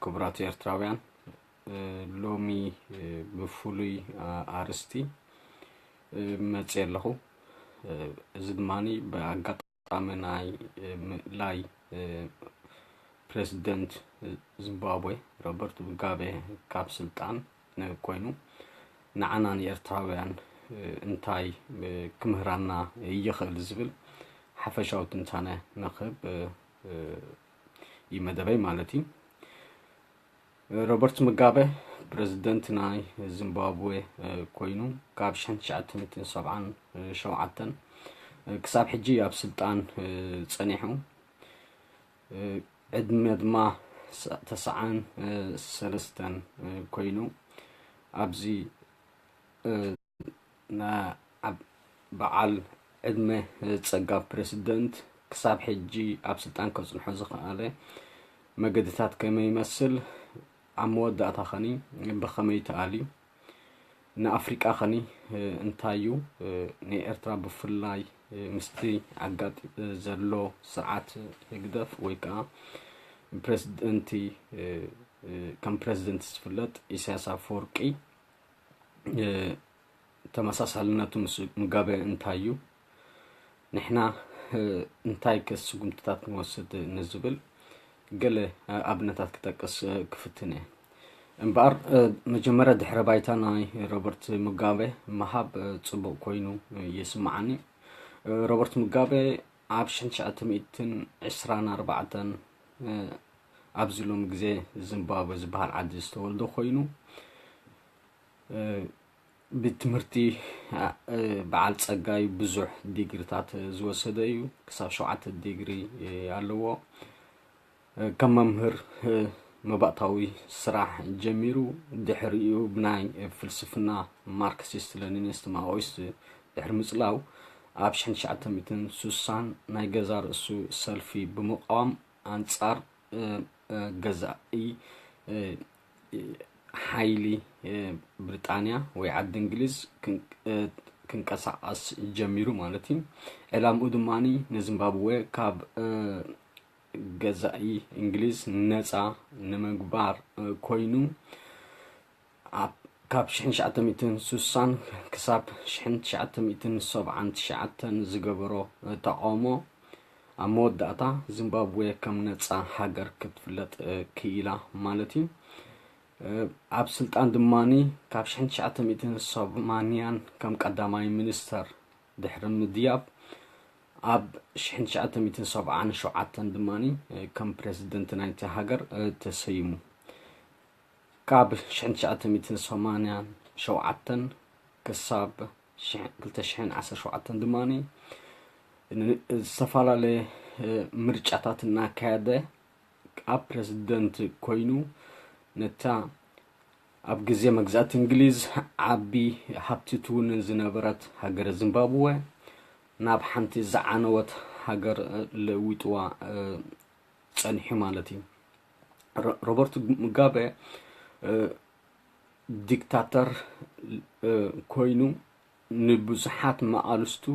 ክቡራት ኤርትራውያን፣ ሎሚ ብፍሉይ ኣርስቲ መፅየ ኣለኹ። እዚ ድማ ብኣጋጣሚ ናይ ምእላይ ፕሬዚደንት ዚምባብዌ ሮበርት ሙጋቤ ካብ ስልጣን ኮይኑ ንዓና ንኤርትራውያን እንታይ ክምህራና ይኽእል ዝብል ሓፈሻዊ ትንታነ ንኽህብ እዩ መደበይ ማለት እዩ። ሮበርት ሙጋበ ፕረዚደንት ናይ ዚምባብዌ ኮይኑ ካብ ሽሕን ትሽዓተ ሚእትን ሰብዓን ሸውዓተን ክሳብ ሕጂ ኣብ ስልጣን ጸኒሑ ዕድመ ድማ ተስዓን ሰለስተን ኮይኑ ኣብዚ በዓል ዕድመ ጸጋብ ፕረሲደንት ክሳብ ሕጂ ኣብ ስልጣን ከጽንሖ ዝኸኣለ መገድታት ከመይ ይመስል፣ ኣብ መወዳእታ ኸኒ ብኸመይ ተኣልዩ፣ ንኣፍሪቃ ኸኒ እንታይ እዩ፣ ንኤርትራ ብፍላይ ምስቲ ኣጋጢ ዘሎ ስርዓት ህግደፍ ወይ ከዓ ፕረሲደንቲ ከም ፕረሲደንት ዝፍለጥ ኢሳያስ ኣፈወርቂ ተመሳሳልነቱ ምስ ሙጋበ እንታይ እዩ? ንሕና እንታይ ከ ስጉምትታት ንወስድ ንዝብል ገለ ኣብነታት ክጠቅስ ክፍትን እየ። እምበኣር መጀመርያ ድሕረ ባይታ ናይ ሮበርት ሙጋበ ምሃብ ጽቡቕ ኮይኑ ይስምዓኒ። ሮበርት ሙጋበ ኣብ ሽሕን ትሽዓተ ሚእትን ዕስራን ኣርባዕተን ኣብዚ ሎሚ ግዜ ዚምባብወ ዝበሃል ዓዲ ዝተወልደ ኮይኑ ብትምህርቲ በዓል ጸጋይ ብዙሕ ዲግሪታት ዝወሰደ እዩ። ክሳብ ሸውዓተ ዲግሪ ኣለዎ። ከም መምህር መባእታዊ ስራሕ ጀሚሩ ድሕሪኡ ብናይ ፍልስፍና ማርክሲስት ለኒኒስት ማኦይስት ድሕሪ ምጽላው ኣብ ሽሕን ትሽዓተ ሚእትን ስሳን ናይ ገዛ ርእሱ ሰልፊ ብምቋም ኣንጻር ገዛኢ ሓይሊ ብሪጣንያ ወይ ዓዲ እንግሊዝ ክንቀሳቐስ ጀሚሩ ማለት እዩ። ዕላምኡ ድማ ንዚምባብወ ካብ ገዛኢ እንግሊዝ ነፃ ንምግባር ኮይኑ ካብ ሽሕን ትሽዓተ ሚእትን ስሳን ክሳብ ሽሕን ትሽዓተ ሚእትን ሰብዓን ትሽዓተን ዝገበሮ ተቃውሞ ኣብ መወዳእታ ዚምባብዌ ከም ነፃ ሃገር ክትፍለጥ ክኢላ ማለት እዩ። ኣብ ስልጣን ድማ ካብ ሽሕን ትሽዓተ ሚእትን ሰማንያን ከም ቀዳማይ ሚኒስተር ድሕሪ ምድያብ ኣብ ሽሕን ትሽዓተ ሚእትን ሰብዓን ሸውዓተን ድማ ከም ፕረዚደንት ናይቲ ሃገር ተሰይሙ። ካብ ሽሕን ትሽዓተ ሚእትን ሰማንያን ሸውዓተን ክሳብ ክልተ ሽሕን ዓሰርተ ሸውዓተን ድማ ዝተፈላለየ ምርጫታት እናካየደ ኣብ ፕረዚደንት ኮይኑ ነታ ኣብ ግዜ መግዛእቲ እንግሊዝ ዓቢ ሃብቲ ትውንን ዝነበረት ሃገረ ዚምባብወ ናብ ሓንቲ ዝዓነወት ሃገር ለዊጥዋ ጸኒሑ ማለት እዩ። ሮበርት ሙጋበ ዲክታተር ኮይኑ ንብዙሓት መቓልስቱ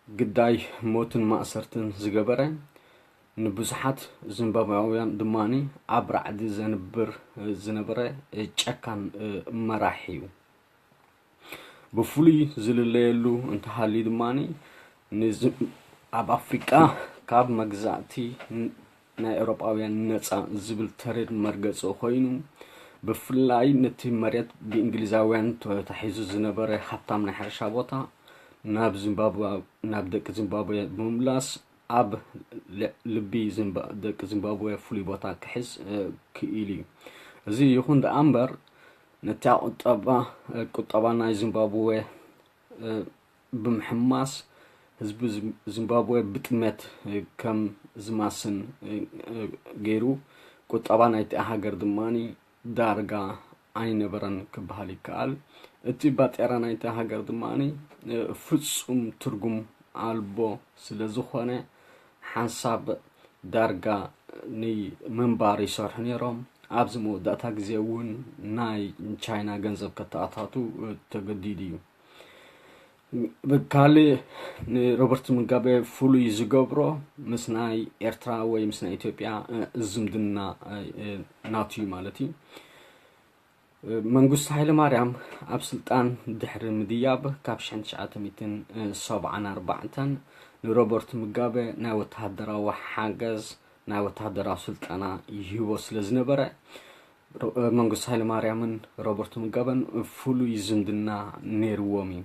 ግዳይ ሞትን ማእሰርትን ዝገበረ፣ ንብዙሓት ዚምባብያውያን ድማ ኣብ ራዕዲ ዘንብር ዝነበረ ጨካን መራሒ እዩ። ብፍሉይ ዝልለየሉ እንተሃልዩ ድማ ኣብ ኣፍሪቃ ካብ መግዛእቲ ናይ ኤውሮጳውያን ነፃ ዝብል ተሪር መርገፂ ኮይኑ፣ ብፍላይ ነቲ መሬት ብእንግሊዛውያን ተታሒዙ ዝነበረ ሃብታም ናይ ሕርሻ ቦታ ናብ ዚምባብወ፣ ናብ ደቂ ዚምባብወ ብምምላስ ኣብ ልቢ ደቂ ዚምባብወ ፍሉይ ቦታ ክሕዝ ክኢሉ እዩ። እዚ ይኹን ደኣ እምበር ነቲ ቁጠባ ቁጠባ ናይ ዚምባብወ ብምሕማስ ህዝቢ ዚምባብወ ብጥሜት ከም ዝማስን ገይሩ ቁጠባ ናይቲ ሃገር ድማ ዳርጋ ኣይነበረን ክበሃል ይከኣል። እቲ ባጤራ ናይቲ ሃገር ድማ ፍጹም ትርጉም ኣልቦ ስለ ዝኾነ ሓንሳብ ዳርጋ ንምንባር ይሰርሑ ነይሮም። ኣብዚ መወዳእታ ግዜ እውን ናይ ቻይና ገንዘብ ከተኣታቱ ተገዲዱ እዩ። ብካልእ ንሮበርት ሙጋበ ፍሉይ ዝገብሮ ምስ ናይ ኤርትራ ወይ ምስ ናይ ኢትዮጵያ ዝምድና ናቱ እዩ ማለት እዩ። መንግስቱ ሃይለማርያም ኣብ ስልጣን ድሕሪ ምድያብ ካብ ሽሕን ትሽዓተ ሚእትን ሰብዓን ኣርባዕተን ንሮበርት ሙጋበ ናይ ወተሃደራዊ ሓገዝ ናይ ወተሃደራዊ ስልጠና ይህቦ ስለ ዝነበረ መንግስቱ ሃይለማርያምን ሮበርት ሙጋበን ፍሉይ ዝምድና ነይርዎም እዩ።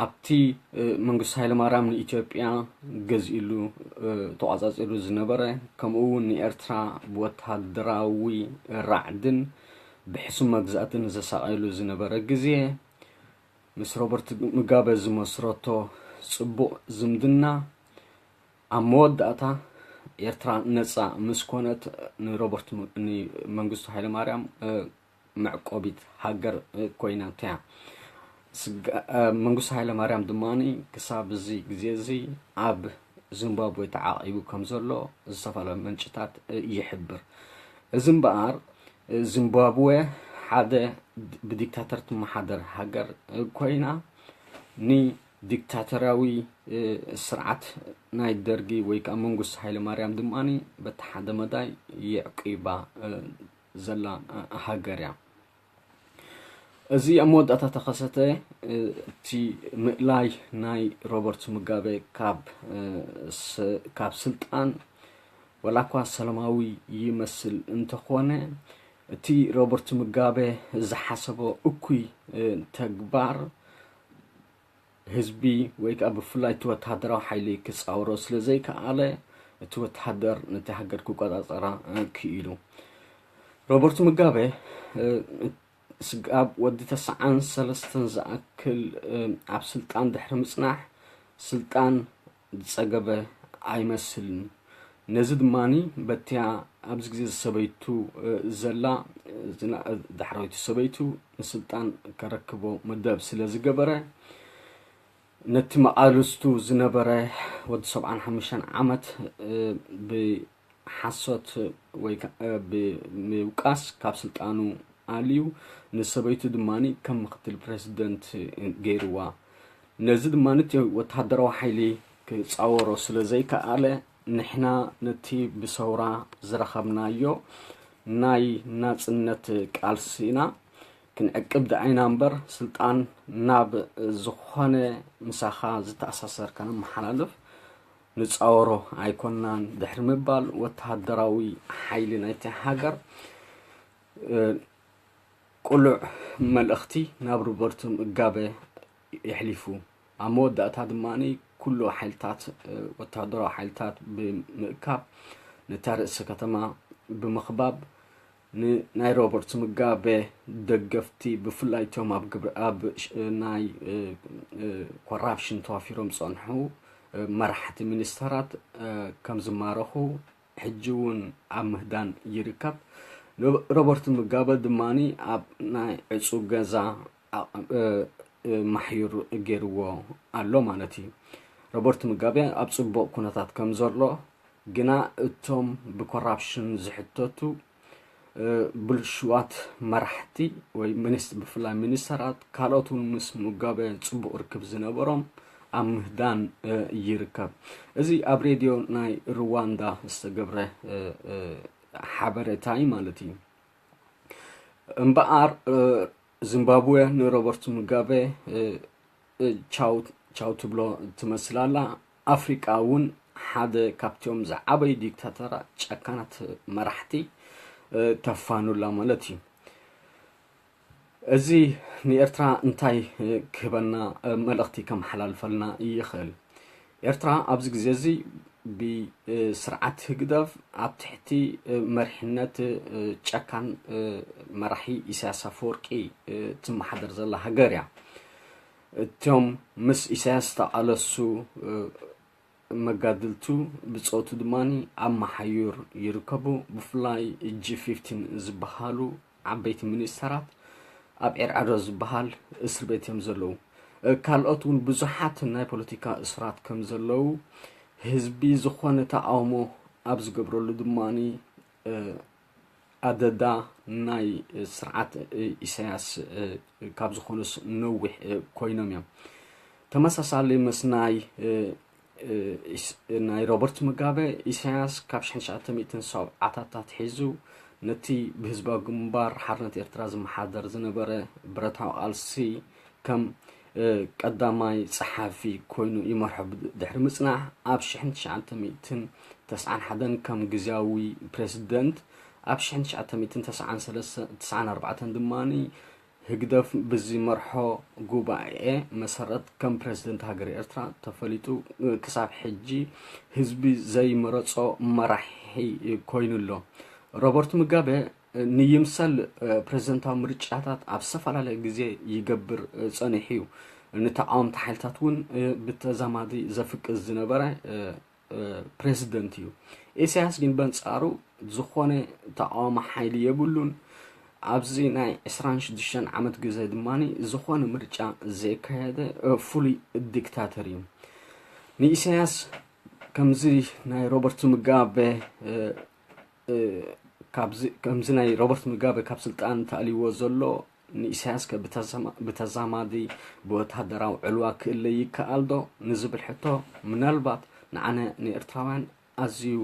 ኣብቲ መንግስቱ ሃይለማርያም ንኢትዮጵያ ገዚእሉ ተቋጻጺሩ ዝነበረ ከምኡ እውን ንኤርትራ ብወተሃደራዊ ራዕድን ብሕሱም መግዛእትን ዘሳቐየሉ ዝነበረ ግዜ ምስ ሮበርት ሙጋበ ዝመስረቶ ጽቡቕ ዝምድና ኣብ መወዳእታ ኤርትራ ነጻ ምስ ኮነት ንሮበርት ንመንግስቱ ሃይለማርያም መዕቆቢት ሃገር ኮይና እያ። መንግስቱ ሃይለማርያም ድማ ክሳብ እዚ ግዜ እዚ ኣብ ዚምባብዌ ተዓቒቡ ከም ዘሎ ዝተፈላለዩ ምንጭታት ይሕብር። እዚ እምበኣር ዚምባብወ ሓደ ብዲክታተር ትመሓደር ሃገር ኮይና ንዲክታተራዊ ስርዓት ናይ ደርጊ ወይ ከዓ መንግስቱ ሃይለማርያም ድማ በቲ ሓደ መዳይ የዕቂባ ዘላ ሃገር እያ። እዚ ኣብ መወዳእታ ተኸሰተ። እቲ ምእላይ ናይ ሮበርት ሙጋበ ካብ ስልጣን ወላ እኳ ሰላማዊ ይመስል እንተኾነ እቲ ሮበርት ሙጋበ ዝሓሰቦ እኩይ ተግባር ህዝቢ ወይ ከዓ ብፍላይ እቲ ወተሃደራዊ ሓይሊ ክፃወሮ ስለ ዘይከኣለ እቲ ወተሃደር ነቲ ሃገር ክቆፃፀራ ክኢሉ። ሮበርት ሙጋበ ስጋብ ወዲ ተስዓን ሰለስተን ዝኣክል ኣብ ስልጣን ድሕሪ ምፅናሕ ስልጣን ዝፀገበ ኣይመስልን። ነዚ ድማ በቲያ ኣብዚ ግዜ ዝሰበይቱ ዘላ ዳሕረወይቲ ሰበይቱ ንስልጣን ከረክቦ መደብ ስለ ዝገበረ ነቲ መቓልስቱ ዝነበረ ወዲ ሰብዓን ሓሙሽተን ዓመት ብሓሶት ወይ ብምውቃስ ካብ ስልጣኑ ኣልዩ ንሰበይቱ ድማ ከም ምክትል ፕሬዚደንት ገይርዋ። ነዚ ድማ እቲ ወተሃደራዊ ሓይሊ ክፃወሮ ስለ ዘይከኣለ ንሕና ነቲ ብሰውራ ዝረኸብናዮ ናይ ናፅነት ቃልሲና ክንዕቅብ ደኣይና እምበር ስልጣን ናብ ዝኾነ ምሳኻ ዝተኣሳሰር ከነመሓላልፍ ንፃወሮ ኣይኮናን ድሕሪ ምባል ወተሃደራዊ ሓይሊ ናይቲ ሃገር ቅሉዕ መልእኽቲ ናብ ሮበርት ሙጋበ የሕሊፉ። ኣብ መወዳእታ ድማ ኩሉ ሓይልታት ወተሃደራዊ ሓይልታት ብምእካብ ነታ ርእሲ ከተማ ብምኽባብ ንናይ ሮበርት ሙጋበ ደገፍቲ ብፍላይ እቶም ኣብ ግብሪ ኣብ ናይ ኮራፕሽን ተዋፊሮም ዝፀንሑ መራሕቲ ሚኒስተራት ከም ዝማረኹ ሕጂ እውን ኣብ ምህዳን ይርከብ። ሮበርት ሙጋበ ድማ ኣብ ናይ ዕፁ ገዛ ማሕዩር ገይርዎ ኣሎ ማለት እዩ። ሮበርት ሙጋበ ኣብ ፅቡቕ ኩነታት ከም ዘሎ ግና እቶም ብኮራፕሽን ዝሕተቱ ብልሹዋት መራሕቲ ወይ ብፍላይ ሚኒስተራት ካልኦት እውን ምስ ሙጋበ ፅቡቕ ርክብ ዝነበሮም ኣብ ምህዳን ይርከብ። እዚ ኣብ ሬድዮ ናይ ሩዋንዳ ዝተገብረ ሓበሬታ እዩ ማለት እዩ። እምበኣር ዚምባብወ ንሮበርት ሙጋበ ቻው ትብሎ ትመስል ኣላ። ኣፍሪቃ እውን ሓደ ካብቲኦም ዝዓበዩ ዲክታተራት ጨካናት መራሕቲ ተፋኑላ ማለት እዩ። እዚ ንኤርትራ እንታይ ክህበና መልእኽቲ ከመሓላልፈልና ይኽእል? ኤርትራ ኣብዚ ግዜ እዚ ብስርዓት ህግደፍ ኣብ ትሕቲ መሪሕነት ጨካን መራሒ ኢሳያስ ኣፈወርቂ ትመሓደር ዘላ ሃገር እያ። እቶም ምስ ኢሳያስ ዝተቓለሱ መጋድልቱ ብጾቱ ድማ ኣብ መሓዩር ይርከቡ። ብፍላይ ጂ ፊፍቲን ዝበሃሉ ዓበይቲ ሚኒስተራት ኣብ ኤርዓዶ ዝበሃል እስር ቤት እዮም ዘለዉ። ካልኦት እውን ብዙሓት ናይ ፖለቲካ እስራት ከም ዘለዉ ህዝቢ ዝኾነ ተቃውሞ ኣብ ዝገብረሉ ድማ ኣደዳ ናይ ስርዓት ኢሳያስ ካብ ዝኾኑስ ነዊሕ ኮይኖም እዮም። ተመሳሳሊ ምስ ናይ ናይ ሮበርት ሙጋበ፣ ኢሳያስ ካብ ሽሕን ትሽዓተ ሚእትን ሰብዓታት ኣትሒዙ ነቲ ብህዝባዊ ግንባር ሓርነት ኤርትራ ዝመሓደር ዝነበረ ብረታዊ ቃልሲ ከም ቀዳማይ ጸሓፊ ኮይኑ ይመርሖ ድሕሪ ምጽናሕ፣ ኣብ ሽሕን ትሽዓተ ሚእትን ተስዓን ሓደን ከም ግዝያዊ ፕሬዝደንት፣ ኣብ ሽሕን ትሽዓተ ሚእትን ተስዓን ኣርባዕተን ድማ ህግደፍ ብዝመርሖ ጉባኤ መሰረት ከም ፕሬዝደንት ሃገር ኤርትራ ተፈሊጡ፣ ክሳብ ሕጂ ህዝቢ ዘይመረጾ መራሒ ኮይኑ ኣሎ። ሮበርት ሙጋበ ንይምሰል ፕሬዝደንታዊ ምርጫታት ኣብ ዝተፈላለየ ግዜ ይገብር ጸኒሑ እዩ። ንተቃወምቲ ሓይልታት እውን ብተዛማዲ ዘፍቅድ ዝነበረ ፕሬዝደንት እዩ። ኢሳያስ ግን በንጻሩ ዝኾነ ተቃዋሚ ሓይሊ የብሉን። ኣብዚ ናይ ዕስራን ሽዱሽተን ዓመት ግዜ ድማ ዝኾነ ምርጫ ዘየካየደ ፍሉይ ዲክታተር እዩ። ንኢሳያስ ከምዚ ናይ ሮበርት ሙጋበ ከምዚ ናይ ሮበርት ሙጋበ ካብ ስልጣን ተኣልይዎ ዘሎ ንኢሳያስ ብተዛማዲ ብወታደራዊ ዕልዋ ክእለ ይከኣል ዶ ንዝብል ሕቶ፣ ምናልባት ንዓነ ንኤርትራውያን ኣዝዩ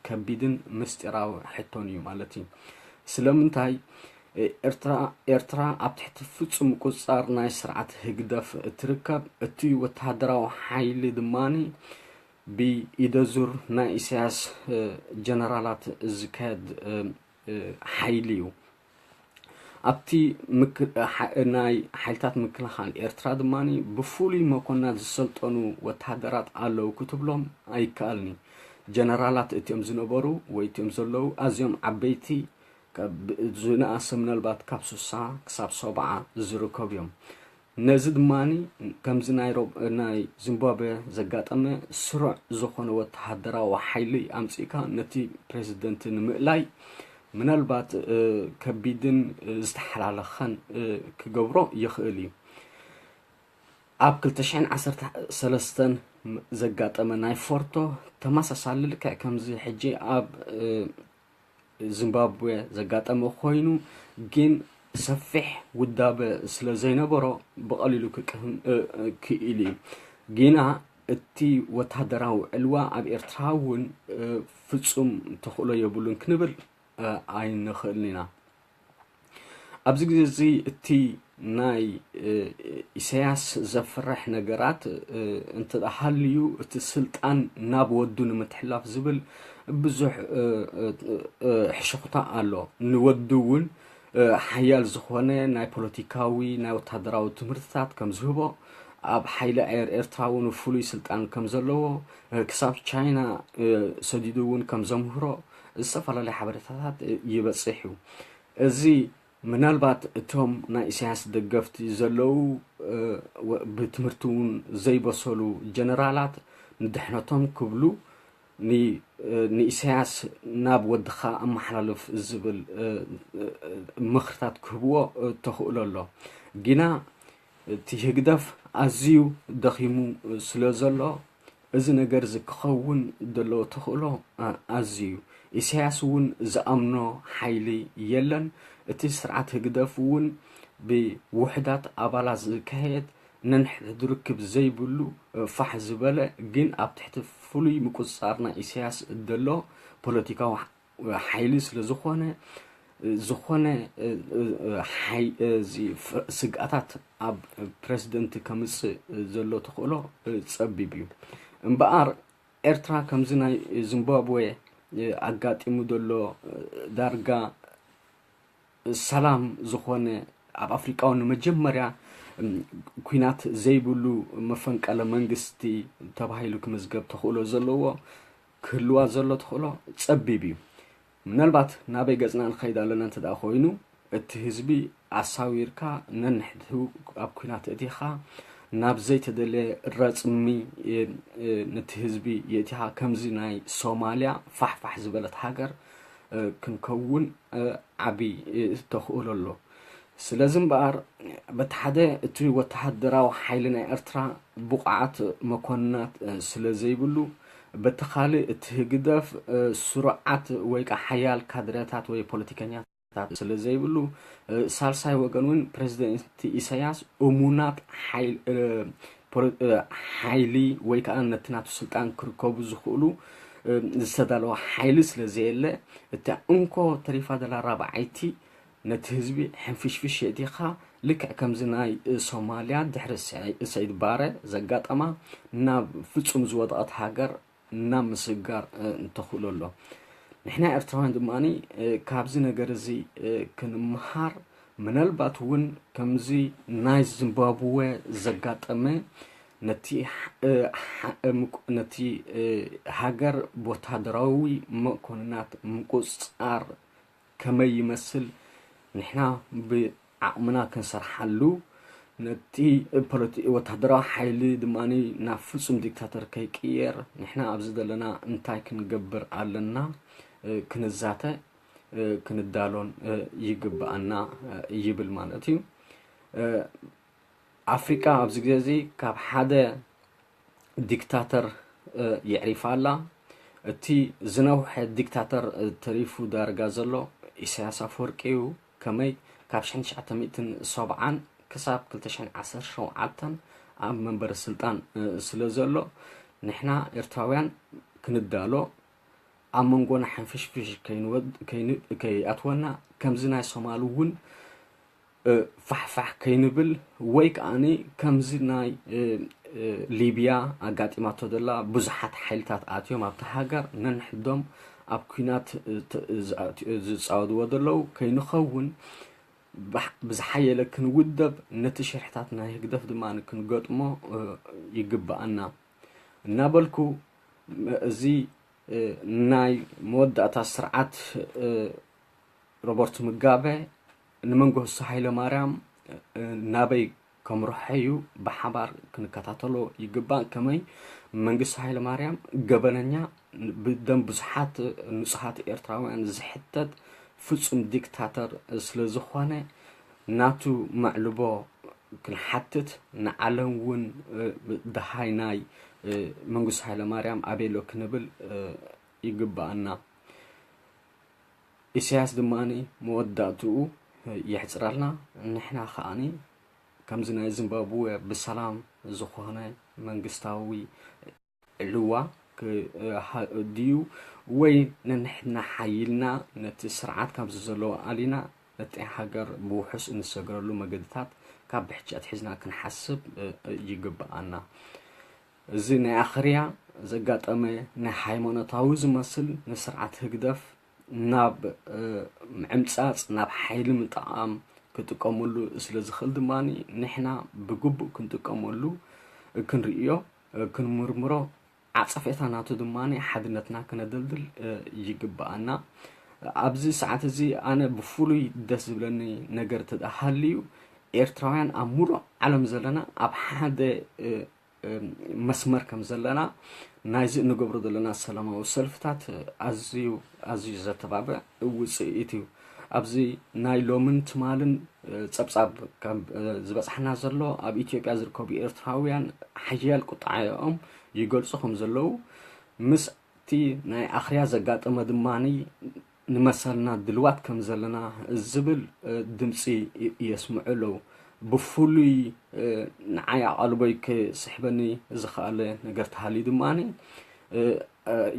ከቢድን ምስጢራዊ ሕቶን እዩ ማለት እዩ። ስለምንታይ? ኤርትራ ኣብ ትሕቲ ፍጹም ምቁጽጻር ናይ ስርዓት ህግደፍ እትርከብ፣ እቲ ወታደራዊ ሓይሊ ድማ ብኢደዙር ናይ ኢሳያስ ጀነራላት ዝካየድ ሓይሊ እዩ። ኣብቲ ናይ ሓይልታት ምክልኻል ኤርትራ ድማ ብፍሉይ መኮንናት ዝሰልጠኑ ወተሃደራት ኣለዉ ክትብሎም ኣይከኣልኒ። ጀነራላት እቲኦም ዝነበሩ ወይ እቲኦም ዘለዉ ኣዝዮም ዓበይቲ፣ ዝነኣሰ ምናልባት ካብ ስሳ ክሳብ ሰብዓ ዝርከቡ እዮም። ነዚ ድማ ከምዚ ናይ ዚምባብወ ዘጋጠመ ስሩዕ ዝኾነ ወተሃደራዊ ሓይሊ ኣምጺእካ ነቲ ፕሬዝደንት ንምእላይ ምናልባት ከቢድን ዝተሓላለኸን ክገብሮ ይኽእል እዩ። ኣብ ክልተ ሽሕን ዓሰርተ ሰለስተን ዘጋጠመ ናይ ፎርቶ ተመሳሳሊ ልክዕ ከምዚ ሕጂ ኣብ ዚምባብወ ዘጋጠመ ኮይኑ፣ ግን ሰፊሕ ውዳበ ስለ ዘይነበሮ ብቐሊሉ ክቅህም ክኢሉ እዩ። ግና እቲ ወተሃደራዊ ዕልዋ ኣብ ኤርትራ እውን ፍጹም ተኽእሎ የብሉን ክንብል ኣይንኽእልን ኢና። ኣብዚ ግዜ እዚ እቲ ናይ ኢሳያስ ዘፍርሕ ነገራት እንተ ሃልዩ፣ እቲ ስልጣን ናብ ወዱ ንምትሕላፍ ዝብል ብዙሕ ሕሽኹታ ኣሎ። ንወዱ እውን ሓያል ዝኾነ ናይ ፖለቲካዊ ናይ ወታደራዊ ትምህርትታት ከም ዝህቦ፣ ኣብ ሓይሊ ኣየር ኤርትራ እውን ፍሉይ ስልጣን ከም ዘለዎ፣ ክሳብ ቻይና ሰዲዱ እውን ከም ዘምህሮ ዝተፈላለዩ ሓበሬታታት ይበጽሕ እዩ። እዚ ምናልባት እቶም ናይ ኢሳያስ ደገፍቲ ዘለዉ ብትምህርቲ እውን ዘይበሰሉ ጀነራላት ንድሕነቶም ክብሉ ንኢሳያስ ናብ ወድኻ ኣመሓላልፍ ዝብል ምኽርታት ክህብዎ ተኽእሎ ኣሎ። ግና እቲ ህግደፍ ኣዝዩ ደኺሙ ስለ ዘሎ፣ እዚ ነገር እዚ ክኸውን ዘለዎ ተኽእሎ ኣዝዩ እዩ። ኢሳያስ እውን ዝኣምኖ ሓይሊ የለን። እቲ ስርዓት ህግደፍ እውን ብውሑዳት ኣባላት ዝካየድ ነንሕድሕዱ ርክብ ዘይብሉ ፋሕ ዝበለ ግን ኣብ ትሕቲ ፍሉይ ምቁጽጻር ናይ ኢሳያስ ዘሎ ፖለቲካዊ ሓይሊ ስለ ዝኾነ፣ ዝኾነ ስግኣታት ኣብ ፕረዚደንት ከምጽእ ዘሎ ተኽእሎ ጸቢብ እዩ። እምበኣር ኤርትራ ከምዚ ናይ ዚምባብወ ኣጋጢሙ ዘሎ ዳርጋ ሰላም ዝኾነ ኣብ ኣፍሪቃ እውን ንመጀመርያ ኲናት ዘይብሉ መፈንቀለ መንግስቲ ተባሂሉ ክምዝገብ ተኽእሎ ዘለዎ ክህልዋ ዘሎ ተኽእሎ ጸቢብ እዩ። ምናልባት ናበይ ገጽና ንኸይድ ኣለና እንተ ደኣ ኮይኑ፣ እቲ ህዝቢ ኣሳዊርካ ነንሕድሕዱ ኣብ ኲናት እቲኻ ናብ ዘይተደለየ ረጽሚ ነቲ ህዝቢ የእቲኻ ከምዚ ናይ ሶማልያ ፋሕፋሕ ዝበለት ሃገር ክንከውን ዓቢ ተኽእሎ ኣሎ። ስለዚ እምበኣር በቲ ሓደ እቲ ወተሃደራዊ ሓይሊ ናይ ኤርትራ ብቑዓት መኮንናት ስለ ዘይብሉ በቲ ካልእ እቲ ህግደፍ ስሩዓት ወይ ከዓ ሓያል ካድረታት ወይ ፖለቲከኛታት ስለ ዘይብሉ፣ ሳልሳይ ወገን እውን ፕሬዚደንት ኢሳያስ እሙናት ሓይሊ ወይ ከዓ ነቲ ናቱ ስልጣን ክርከቡ ዝኽእሉ ዝተዳለወ ሓይሊ ስለ ዘየለ፣ እታ እንኮ ተሪፋ ዘላ ራብዓይቲ ነቲ ህዝቢ ሕንፍሽፍሽ የእቲኻ፣ ልክዕ ከምዚ ናይ ሶማልያ ድሕሪ ሰዒድ ባረ ዘጋጠማ ናብ ፍጹም ዝወደቐት ሃገር ናብ ምስግጋር እንተኽእሎ ኣሎ። ንሕና ኤርትራውያን ድማ ካብዚ ነገር እዚ ክንምሃር፣ ምናልባት እውን ከምዚ ናይ ዚምባብወ ዘጋጠመ ነቲ ሃገር ብወታደራዊ መኮንናት ምቁፅፃር ከመይ ይመስል ንሕና ብዓቕምና ክንሰርሓሉ፣ ነቲ ወታደራዊ ሓይሊ ድማ ናብ ፍጹም ዲክታተር ከይቅየር ንሕና ኣብዚ ዘለና እንታይ ክንገብር ኣለና ክንዛተ ክንዳሎን ይግብኣና ይብል ማለት እዩ። ኣፍሪቃ ኣብዚ ግዜ እዚ ካብ ሓደ ዲክታተር የዕሪፋ ኣላ። እቲ ዝነውሐ ዲክታተር ተሪፉ ዳርጋ ዘሎ ኢሳያስ ኣፈወርቂ እዩ። ከመይ ካብ ሽሕን ትሽዓተ ሚእትን ሰብዓን ክሳብ ክልተ ሽሕን ዓሰርተ ሸውዓተን ኣብ መንበሪ ስልጣን ስለ ዘሎ፣ ንሕና ኤርትራውያን ክንዳሎ፣ ኣብ መንጎና ሕንፍሽፍሽ ከይኣትወና፣ ከምዚ ናይ ሶማል እውን ፋሕፋሕ ከይንብል፣ ወይ ከዓኒ ከምዚ ናይ ሊብያ ኣጋጢማቶ ዘላ ብዙሓት ሓይልታት ኣትዮም ኣብቲ ሃገር ነንሕዶም ኣብ ኲናት ዝፃወድዎ ዘለዉ ከይንኸውን፣ ብዝሓየለ ክንውደብ፣ ነቲ ሽርሕታት ናይ ህግደፍ ድማ ክንገጥሞ ይግብኣና እናበልኩ፣ እዚ ናይ መወዳእታ ስርዓት ሮበርት ሙጋበ ንመንግስቱ ሃይለማርያም ናበይ ከምርሖ እዩ ብሓባር ክንከታተሎ ይግባእ። ከመይ መንግስቱ ሃይለማርያም ገበነኛ፣ ብደም ብዙሓት ንጹሃት ኤርትራውያን ዝሕተት ፍጹም ዲክታተር ስለ ዝኾነ፣ ናቱ መዕልቦ ክንሓትት፣ ንዓለም እውን ደሃይ ናይ መንግስቱ ሃይለማርያም ኣበይ ኣሎ ክንብል ይግባኣና። ኢሳያስ ድማ መወዳእትኡ የሕፅረልና። ንሕና ከዓኒ ከምዚ ናይ ዚምባብወ ብሰላም ዝኾነ መንግስታዊ ዕልዋ ድዩ፣ ወይ ነንሕድና ሓይልና ነቲ ስርዓት ካብዚ ዘለዎ ኣሊና ነቲ ሃገር ብውሑስ እንሰግረሉ መገድታት ካብ ብሕጂ ኣትሒዝና ክንሓስብ ይግብኣና። እዚ ናይ ኣኽርያ ዘጋጠመ ናይ ሃይማኖታዊ ዝመስል ንስርዓት ህግደፍ ናብ ምዕምጻጽ፣ ናብ ሓይሊ ምጥቓም ክጥቀመሉ ስለ ዝኽእል ድማ ንሕና ብግቡእ ክንጥቀመሉ፣ ክንርእዮ፣ ክንምርምሮ፣ ዓጸፌታ ናቱ ድማ ሓድነትና ክነደልድል ይግብኣና። ኣብዚ ሰዓት እዚ ኣነ ብፍሉይ ደስ ዝብለኒ ነገር እንተ ደኣ ሃልዩ፣ ኤርትራውያን ኣብ ሙሉእ ዓለም ዘለና ኣብ ሓደ መስመር ከም ዘለና፣ ናይዚ እንገብሮ ዘለና ሰላማዊ ሰልፍታት ኣዝዩ፣ ኣዝዩ ዘተባብዕ ውጽኢት እዩ። ኣብዚ ናይ ሎምን ትማልን ጸብጻብ ከም ዝበጽሓና ዘሎ፣ ኣብ ኢትዮጵያ ዝርከቡ ኤርትራውያን ሓያል ቁጥዓኦም ይገልጹ ከም ዘለዉ፣ ምስቲ ናይ ኣኽርያ ዘጋጠመ ድማ ንመሰልና ድልዋት ከም ዘለና ዝብል ድምጺ የስምዑ ኣለዉ። ብፍሉይ ንዓይ ኣቓልቦይ ክስሕበኒ ዝኸኣለ ነገር ተሃልዩ ድማ፣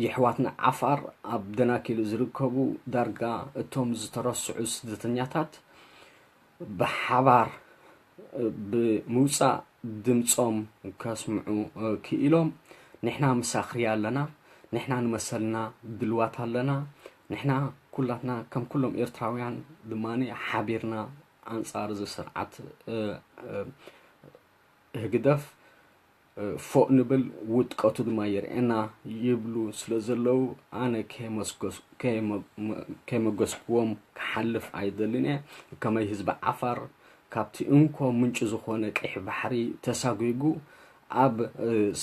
የሕዋትና ዓፋር ኣብ ደናኪል ዝርከቡ ዳርጋ እቶም ዝተረስዑ ስደተኛታት ብሓባር ብምውጻእ ድምጾም ከስምዑ ክኢሎም። ንሕና ምስ ኣኽርያ ኣለና፣ ንሕና ንመሰልና ድልዋት ኣለና፣ ንሕና ኩላትና ከም ኩሎም ኤርትራውያን ድማ ሓቢርና ኣንጻር እዚ ስርዓት ህግደፍ ፎእ ንብል፣ ውድቀቱ ድማ የርእየና ይብሉ ስለ ዘለዉ፣ ኣነ ከየመስገስኩዎም ክሓልፍ ኣይደልን እየ። ከመይ ህዝቢ ዓፋር ካብቲ እንኮ ምንጪ ዝኾነ ቀይሕ ባሕሪ ተሳጒጉ ኣብ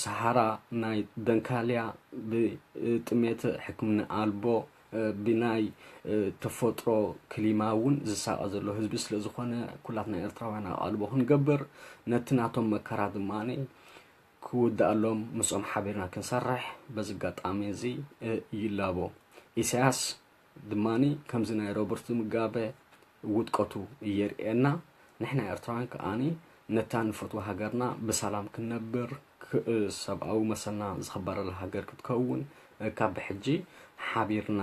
ሰሃራ ናይ ደንካልያ ብጥሜት ሕክምና ኣልቦ ብናይ ተፈጥሮ ክሊማ እውን ዝሳቐ ዘሎ ህዝቢ ስለ ዝኾነ፣ ኩላትና ኤርትራውያን ኣቓልቦ ክንገብር፣ ነቲ ናቶም መከራ ድማ ክውድኣሎም ምስኦም ሓቢርና ክንሰርሕ በዚ ኣጋጣሚ እዚ ይላቦ። ኢሳያስ ድማኒ ከምዚ ናይ ሮበርት ሙጋበ ውድቀቱ የርእየና። ንሕና ኤርትራውያን ከኣኒ ነታ ንፈትዋ ሃገርና ብሰላም ክንነብር፣ ሰብኣዊ መሰልና ዝኽበረላ ሃገር ክትከውን ካብ ብሕጂ ሓቢርና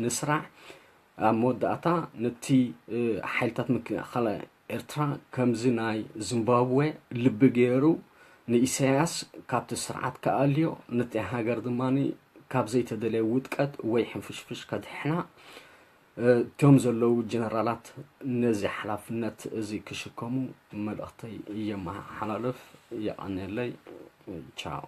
ንስራሕ። ኣብ መወዳእታ ነቲ ሓይልታት ምክልኻል ኤርትራ ከምዚ ናይ ዚምባብወ ልቢ ገይሩ ንኢሳያስ ካብቲ ስርዓት ክኣልዮ፣ ነቲ ሃገር ድማ ካብ ዘይተደለየ ውድቀት ወይ ሕንፍሽፍሽ ከድሕና እቶም ዘለዉ ጀነራላት ነዚ ሓላፍነት እዚ ክሽከሙ መልእኽተይ የመሓላልፍ። የቐንየለይ። ቻው።